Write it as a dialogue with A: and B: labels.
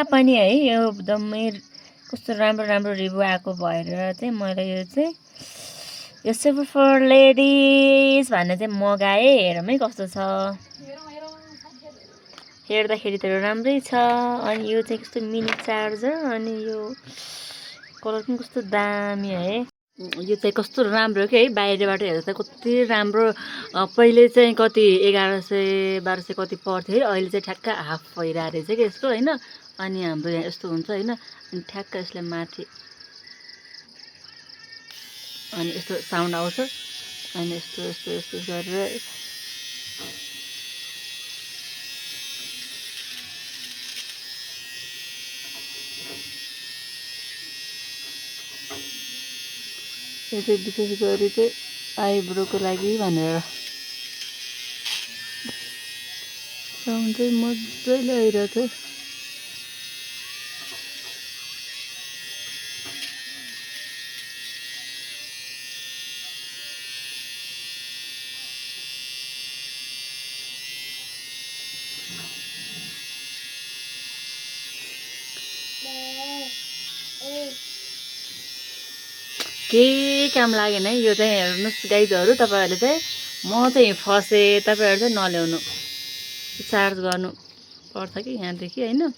A: पनि है यो एकदमै कस्तो राम्रो राम्रो रिभ्यू आएको भएर चाहिँ मैले यो चाहिँ यो सुपर फर लेडिज भन्ने चाहिँ मगाएँ। हेरौँ है कस्तो छ। हेर्दाखेरि त राम्रै छ। अनि यो चाहिँ कस्तो मिनी चार्जर अनि यो कलर पनि कस्तो दामी है। यो चाहिँ कस्तो राम्रो कि है बाहिरबाट हेर्दा चाहिँ कति राम्रो। पहिले चाहिँ कति 1100 1200 कति पर्थ्यो है। अहिले चाहिँ ठ्याक्क हाफ भइरहेको रहेछ कि यस्तो होइन। अनि हाम्रो यहाँ यस्तो हुन्छ होइन। अनि ठ्याक्क यसले माथि अनि यस्तो साउन्ड आउँछ। अनि यस्तो यस्तो यस्तो गरेर यो चाहिँ विशेष गरी चाहिँ आइब्रोको लागि भनेर साउन्ड चाहिँ मजाले आइरहेको थियो। केही काम लागेन है। यो चाहिँ हेर्नुहोस् गाइजहरू तपाईँहरूले चाहिँ म चाहिँ फसेँ। तपाईँहरू चाहिँ नल्याउनु चार्ज गर्नु पर्छ कि यहाँदेखि होइन।